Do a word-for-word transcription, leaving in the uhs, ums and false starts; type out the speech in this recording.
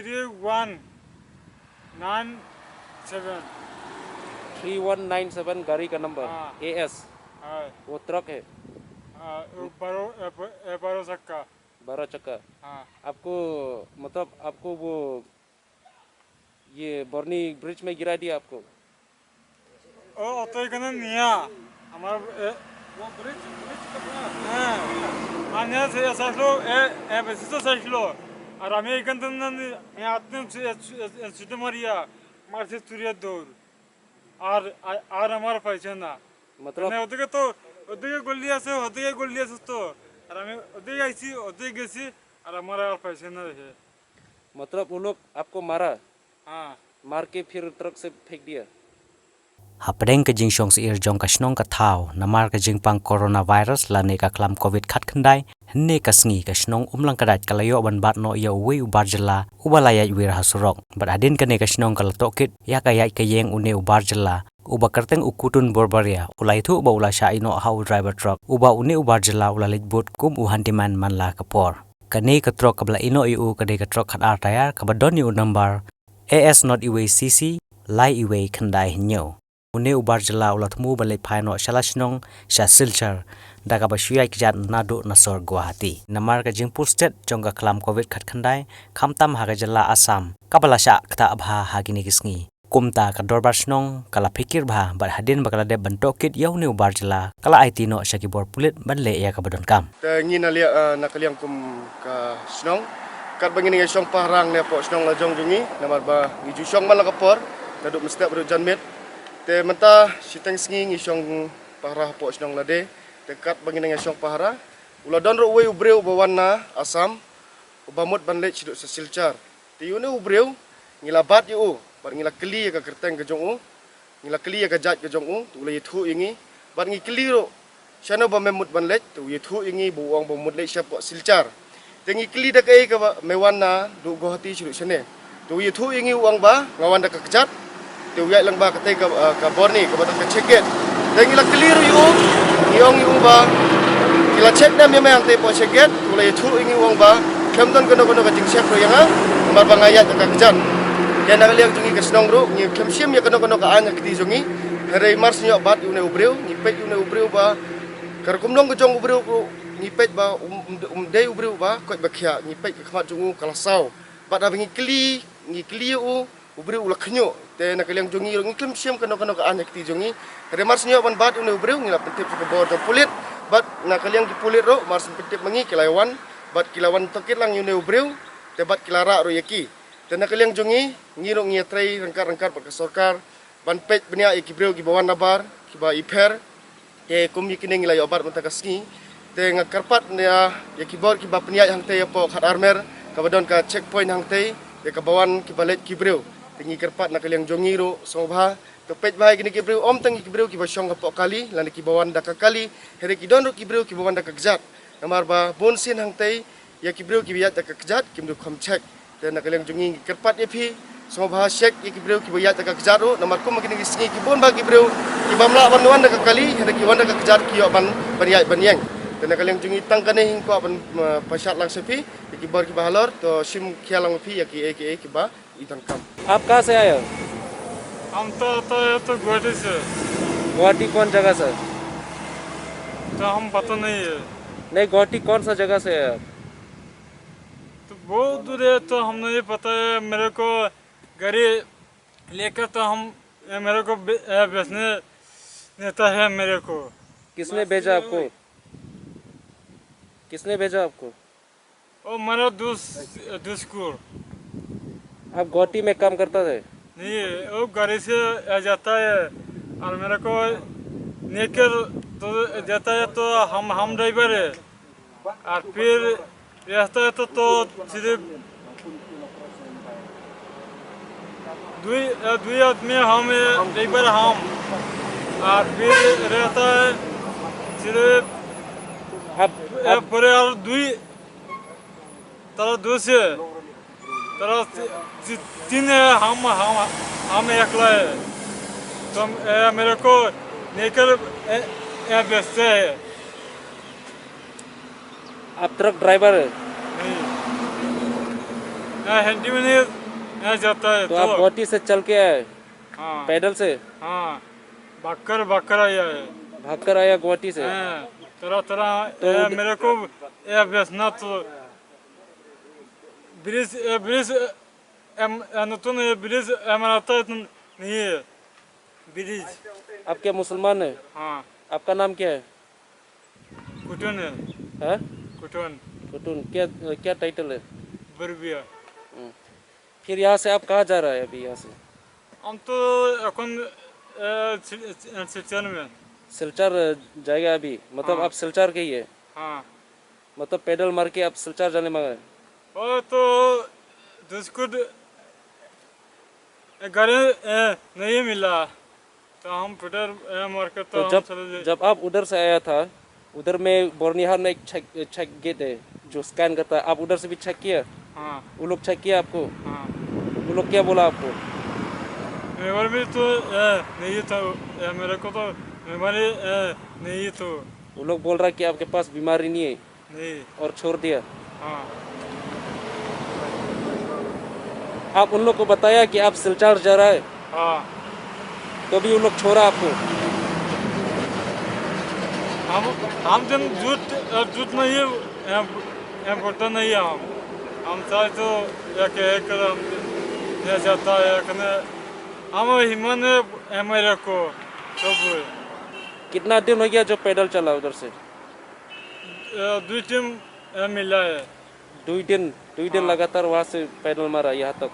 थ्री वन नाइन सेवन। थ्री वन नाइन सेवन गाड़ी का नंबर। हाँ। ए एस। हाँ। वो ट्रक है। हाँ, वो बारह, ए, ब-, ए, बारह चक्का। बारह चक्का। हाँ। आपको, मतलब, आपको वो, ये बरनी ब्रिज में गिरा दिया आपको? ও, অত এখানে নিয়া আমার, এ, ও ব্রিজ, ব্রিজ তো না। হ্যাঁ, মানে সে চাইছিল, এ, এ, বেশি তো চাইছিল। আর আমি এখান থেকে না নি-, এ, আত্মীয় সে, এ, এ, এ, ছুটে মারিয়া, মারছে চুরিয়ার দৌড়। আর, আর, আর আমার পাইছে না। মতলব মানে ওদিকে তো, ওদিকে গলি আছে, ওদিকে গলি আছে তো। আর আমি ওদিকে আইছি, ওদিকে গেছি, আর আমার আর পাইছে না দেখে। मतलब वो लोग आपको मारा? हाँ। मार के फिर ट्रक से फेंक दिया? Hapdeng ka jingshong syier jong ka shnong ka thaw, namar ka jingpang coronavirus lane ka khlam covid khatkhyndai, hynne ka sngi ka shnong Umlangkdait ka la ïoh ban bat noh ïa uwei u bar jylla, uba la ïaid wir ha surok. Bad hadien kane ka shnong ka la tohkit ïa ka ïaid ka ïeng une u bar jylla, uba kyrteng u Kutun Borbaria, u la ïathuh ba u la shah ïeh noh ha u driver truck, uba une u bar jylla u la leit bud kum u handyman man la ka por. Kane ka truck kaba la ïeh noh ïa u ka dei ka truck khatar tayar kaba don ïa u number A S not iwei C C, lai iwei khyndai hynñiew. Une u bar jylla u la thmu ban leit phai noh sha la shnong, sha Silchar, da kaba shu ïaid kjat naduh na sor Guwahati. Namar ka jingpur stet jong ka khlam covid khatkhyndai, khamtam ha ka jylla Assam, kaba la shah ktah bha ha kine ki sngi. Kumta ka dorbar shnong ka la phikir bha, bad hadien ba ka la dep ban tohkit ïa une u bar jylla, ka la aiti noh sha ki bor pulit ban leh ïa kaba donkam. Te ngi na liang, eh, na ka liang kum ka shnong, katba ngi nang ïa shong pahara ne hapoh shnong la jong jong ngi, namar ba ngi ju shong man la ka por, naduh mynstep haduh janmiet. Te mynta shiteng sngi ngi shong pahara hapoh shnong lade, te katba ngi nang ïa shong pahara, u la don ruh uwei u briew uba wan na Assam, uba mut ban leit shaduh sha Silchar. Te ïa une u briew, ngi la bat ïa u, bad ngi la kylli ïa ka kyrteng ka jong u, ngi la kylli ïa ka jait ka jong u, te u la ïathuh ïa ngi, bad ngi kylli ruh, shano ba me mut ban leit, te u ïathuh ïa ngi, ba u ong ba u mut leit shapoh Silchar. Te ngi kylli da kaei kaba me wan naduh Guwahati shaduh shane. Te u ïathuh ïa ngi u ong ba, nga wan da ka kjat, te u ïaid lang bad katei ka, ah, ka bor ni, kaba don ka check gate. Te ngi la kylli ruh ïa u, ngi ong ïa u ba, ki la check ne em ïa me hangtei hapoh check gate, te u la ïathuh ïa ngi u ong ba, khlem don kano kano ka jingcheck ruh ïa nga, namar ba nga ïaid da ka kjat. Te na ka liang jong ngi ka shnong ruh, ngi khlem shim ïa kano kano ka aiñ ha kti jong ngi, hynrei mar shu ïoh bat ïa une u briew, ngi peit ïa une u briew ba, ka rukom long ka jong u briew ruh, ngi peit ba, um, um, um dei u briew ba, koit ba khiah, ngi peit ka khmat jong u ka la saw. Bad haba ngi kylli, ngi kylli ïa u, u briew u la khñiuh, te na ka liang jong ngi ruh ngi khlem shim kano kano ka aiñ ha kti jong ngi. Hynrei mar shu ïoh ban bat ïa une u briew ngi la pyntip sha ka bor jong pulit, bad na ka liang ki pulit ruh mar shu pyntip ma ngi ki la wan, bad ki la wan tohkit lang ïa une u briew, te bad ki la rah ruh ïa ki. Te na ka liang jong ngi, ngi ruh ngi ïatrei ryngkat ryngkat bad ka sorkar, ban peit bniah ïa ki briew kiba wan nabar, kiba ipher, Te kum ïa kine ngi la ïoh bat mynta ka sngi. Te nga kyrpad ïa, ïa ki bor kiba pynïaid hangtei hapoh Khatar Mer, kaba don ka checkpoint hangtei, ïa kaba wan kiba leit ki briew. Te ngi kyrpad na ka liang jong ngi ruh, sngewbha to peit bha ïa kine ki briew, ym tang ïa ki briew kiba shong hapoh kali, lane kiba wan da ka kali, hynrei ki don ruh ki briew kiba wan da ka kjat. Namar ba bun sien hangtei, ïa ki briew kiba ïaid da ka kjat, kim ju kham check. Te na ka liang jong ngi ngi kyrpad ïa phi, sngewbha check ïa ki briew kiba ïaid da ka kjat ruh, namar kum ha kine ki sngi ki bun bha ki briew, ki bym lah ban wan da ka kali, hynrei ki wan da ka kjat ki ïoh ban, ban ïaid ban ïeng. Te na ka liang jong ngi tang kane hi nga kwah ban, uh, pynshad lang sha phi, ïa ki bor kiba halor, to shim khia lang phi, ïa kiei kiei kiba i donkam. आप कहाँ से आए हो? हम तो, तो, ये तो गुवाहाटी से। गुवाहाटी कौन जगह से? तो हम पता नहीं है। नहीं, गुवाहाटी कौन सा जगह से है आप? तो बहुत दूर है, तो हम नहीं पता है। मेरे को गाड़ी लेकर तो हम, ये मेरे को बे-, ये बेचने देता है मेरे को। किसने भेजा आपको? किसने भेजा आपको? वो मेरा दोस्त, दोस्त को। आप गुवाहाटी में काम करता है? नहीं, वो गाड़ी से आ जाता है और मेरे को लेकर तो जाता है, तो हम, हम ड्राइवर है। और फिर रास्ता तो, तो सिर्फ दुई, अ, दुई आदमी हम, अ, ड्राइवर हम। और फिर रास्ता सिर्फ, आप, अ, आप पूरे और दुई, तरह दो से, तरह ती-, ती-, तीन है, हम, हम, हम एकला है। तो, अ, मेरे को लेकर, अ, अ, बेचते हैं। आप ट्रक ड्राइवर है? नहीं। हाँ, हिंदी में नहीं, हाँ, जाता है तो आप तो। गुवाहाटी से चल के आए? हाँ। पैदल से? हाँ, भागकर, भागकर आया है। भागकर आया गुवाहाटी से? हाँ, थोड़ा, थोड़ा, तो ए, उद- मेरे को, ए, बेचना तो ब्रिज, ए, ब्रिज, एम, ए, नतून, ए, ब्रिज, ए, बनाता है तो नहीं है, ब्रिज। आप क्या मुसलमान है? हाँ। आपका नाम क्या है? कुटुन है। हाँ? कुटुन। कुटुन, क्या, क्या टाइटल है? बरबिया। हम्म। फिर यहाँ से आप कहाँ जा रहा है अभी यहाँ से? हम तो এখন, এ, শিল-, শিলচর में। শিলচর, এ, जाएगा अभी? मतलब हाँ। आप শিলচর के ही है? हाँ। मतलब पैडल मार के आप শিলচर जाने वाला है? वो तो बिस्कुट, ए, गाड़ी, ए, नहीं मिला। तो हम पैडल, ए, मार के तो तो हम जब, चले जाए। जब आप उधर से आया था, उधर में बोरनिहार में एक चेक, चेक गेट है, जो स्कैन करता है, आप उधर से भी चेक किया? हाँ। वो लोग चेक किया आपको? हाँ। वो लोग क्या बोला आपको? बीमारी भी तो, ए, नहीं था, ए, मेरे को तो बीमारी, ए, नहीं तो। वो लोग बोल रहा कि आपके पास बीमारी नहीं है? नहीं। और छोड़ दिया? हाँ। आप उन लोग को बताया कि आप सिलचर जा रहा है? हाँ। तो भी उन लोग छोड़ा आपको? हम, हम दिन झूठ, अ, झूठ नहीं, अ, अ, बोलता नहीं है हम। हम चाहे तो एक, एक हम ये जाता है, एक ने, हम हिमन है, हमारे को, सब। कितना दिन हो गया जो पैदल चला उधर से? अ, दुई दिन, अ, मिला है। दुई दिन, दुई दिन हाँ। लगातार वहाँ से पैदल मारा यहाँ तक?